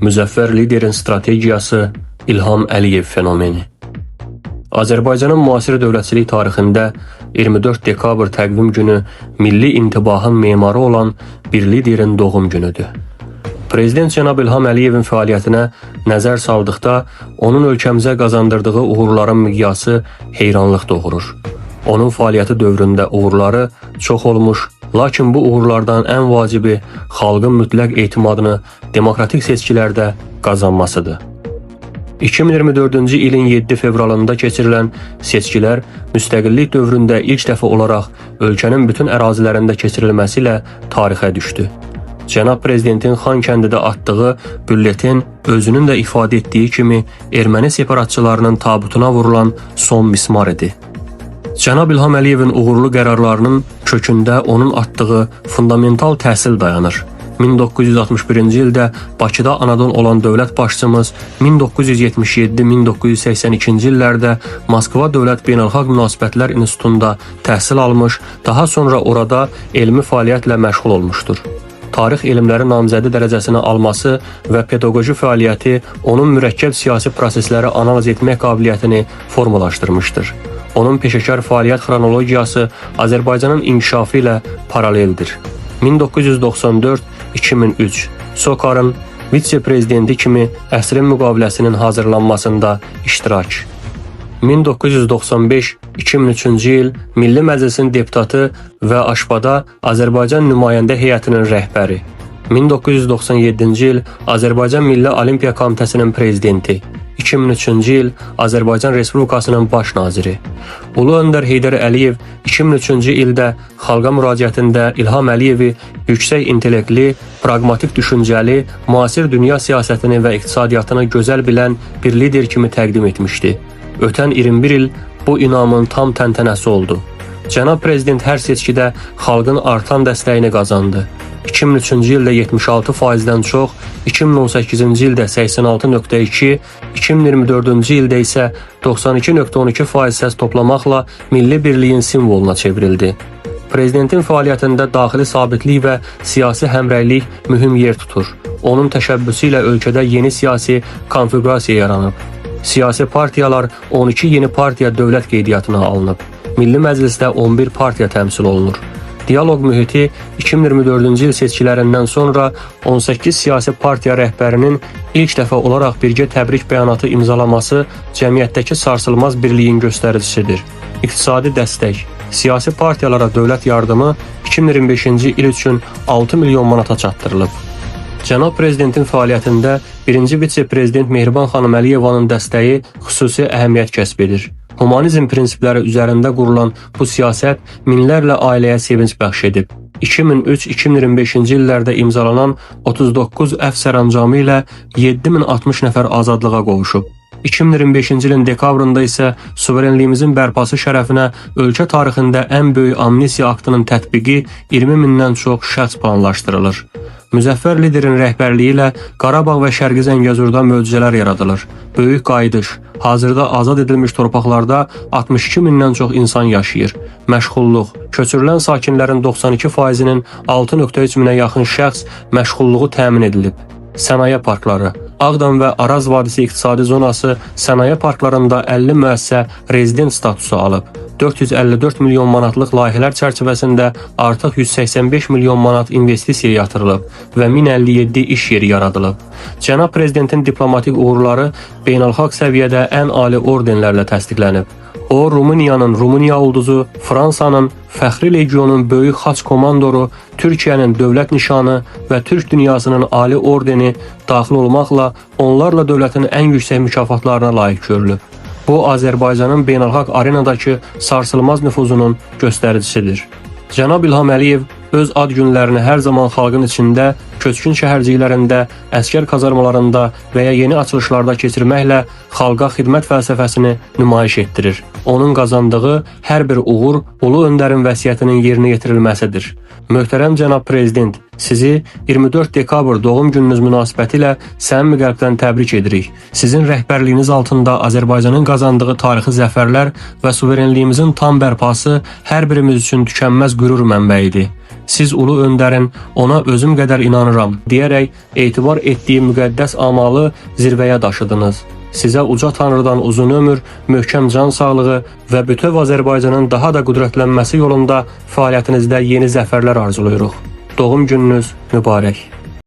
Müzəffər liderin strategiyası, İlham Əliyev fenomeni. Azərbaycanın müasir dövlətçilik tarixində 24 dekabr təqvim günü milli intibahın memarı olan bir liderin doğum günüdür. Prezident cənab İlham Əliyevin fəaliyyətinə nəzər saldıqda onun ölkəmizə qazandırdığı uğurların miqyası heyranlıq doğurur. Onun fəaliyyəti dövründə uğurları çox olmuş, lakin bu uğurlardan ən vacibi xalqın mütləq etimadını demokratik seçkilərdə qazanmasıdır. 2024-cü ilin 7 fevralında keçirilən seçkilər müstəqillik dövründə ilk dəfə olaraq ölkənin bütün ərazilərində keçirilməsi ilə tarixə düşdü. Cənab Prezidentin Xankəndidə atdığı bülleten özünün də ifadə etdiyi kimi erməni separatçılarının tabutuna vurulan son mismar idi. Cənab İlham Əliyevin uğurlu qərarlarının kökündə onun atdığı fundamental təhsil dayanır. 1961-ci ildə Bakıda anadan olan dövlət başçımız 1977-1982-ci illərdə Moskva Dövlət Beynəlxalq Münasibətlər İnstitutunda təhsil almış, daha sonra orada elmi fəaliyyətlə məşğul olmuşdur. Tarix elmləri namizədi dərəcəsini alması və pedaqoji fəaliyyəti onun mürəkkəb siyasi prosesləri analiz etmək qabiliyyətini formalaşdırmışdır. Onun peşəkar fəaliyyət xronologiyası Azərbaycanın inkişafı ilə paraleldir. 1994-2003 SOCAR-ın vitse-prezidenti kimi əsrin müqaviləsinin hazırlanmasında iştirak. 1995-2003-cü il Milli Məclisin deputatı və AŞPA-da Azərbaycan nümayəndə heyətinin rəhbəri. 1997-ci il Azərbaycan Milli Olimpiya Komitəsinin prezidenti. 2003-cü il Azərbaycan Respublikasının baş naziri. Ulu Öndər Heydər Əliyev 2003-cü ildə xalqa müraciətində İlham Əliyevi yüksək intellektli, praqmatik düşüncəli, müasir dünya siyasətini və iqtisadiyyatını gözəl bilən bir lider kimi təqdim etmişdi. Ötən 21 il bu inamın tam təntənəsi oldu. Cənab prezident hər seçkidə xalqın artan dəstəyini qazandı. 2003-cü ildə 76%-dən çox, 2018-ci ildə 86.2, 2024-cü ildə isə 92.12% səs toplamaqla milli birliyin simvoluna çevrildi. Prezidentin fəaliyyətində daxili sabitlik və siyasi həmrəylik mühüm yer tutur. Onun təşəbbüsü ilə ölkədə yeni siyasi konfiqurasiya yaranıb. Siyasi partiyalar 12 yeni partiya dövlət qeydiyyatına alınıb. Milli Məclisdə 11 partiya təmsil olunur. Dialoq mühiti 2024-cü il seçkilərindən sonra 18 siyasi partiya rəhbərinin ilk dəfə olaraq birgə təbrik bəyanatı imzalaması cəmiyyətdəki sarsılmaz birliyin göstəricisidir. İqtisadi dəstək, siyasi partiyalara dövlət yardımı 2025-ci il üçün 6 milyon manata çatdırılıb. Cənab Prezidentin fəaliyyətində birinci vitse-prezident Mehriban xanım Əliyevanın dəstəyi xüsusi əhəmiyyət kəsb edir. Humanizm prinsipləri üzərində qurulan bu siyasət minlərlə ailəyə sevinc bəxş edib. 2003-2025-ci illərdə imzalanan 39 əfv sərəncamı ilə 7060 nəfər azadlığa qovuşub. 2025-ci ilin dekabrında isə suverenliyimizin bərpası şərəfinə ölkə tarixində ən böyük amnistiya aktının tətbiqi 20 mindən çox şəxs planlaşdırılır. Müzəffər liderin rəhbərliyi ilə Qarabağ və Şərqi Zəngəzurda möcüzələr yaradılır. Böyük qayıdış. Hazırda azad edilmiş torpaqlarda 62 mindən çox insan yaşayır. Məşğulluq. Köçürülən sakinlərin 92%-nin 6.3 minə yaxın şəxs məşğulluğu təmin edilib. Sənaye parkları. Ağdam və Araz vadisi iqtisadi zonası sənaye parklarında 50 müəssisə rezident statusu alıb. 454 milyon manatlıq layihələr çərçivəsində artıq 185 milyon manat investisiya yatırılıb və 1057 iş yeri yaradılıb. Cənab Prezidentin diplomatik uğurları beynəlxalq səviyyədə ən ali ordenlərlə təsdiqlənib. O, Rumıniyanın Rumıniya ulduzu, Fransanın Fəxri Legionun Böyük Xaç Komandoru, Türkiyənin dövlət nişanı və Türk dünyasının ali ordeni daxil olmaqla onlarla dövlətin ən yüksək mükafatlarına layiq görülüb. Bu, Azərbaycanın beynəlxalq arenadakı sarsılmaz nüfuzunun göstəricisidir. Cənab İlham Əliyev öz ad günlərini hər zaman xalqın içində, köçkün şəhərciklərində, əsgər kazarmalarında və ya yeni açılışlarda keçirməklə xalqa xidmət fəlsəfəsini nümayiş etdirir. Onun qazandığı hər bir uğur Ulu Öndərin vəsiyyətinin yerinə yetirilməsidir. Möhtərəm cənab prezident, Sizi 24 dekabr doğum gününüz münasibətilə səmimi qəlbdən təbrik edirik. Sizin rəhbərliyiniz altında Azərbaycanın qazandığı tarixi zəfərlər və suverenliyimizin tam bərpası hər birimiz üçün tükənməz qürur mənbəyidir. Siz ulu öndərin ona özüm qədər inanıram deyərək etibar etdiyi müqəddəs amalı zirvəyə daşıdınız. Sizə uca Tanrıdan uzun ömür, möhkəm can sağlığı və bütöv Azərbaycanın daha da qüdrətlənməsi yolunda fəaliyyətinizdə yeni zəfərlər arzulayırıq. Doğum gününüz mübarək.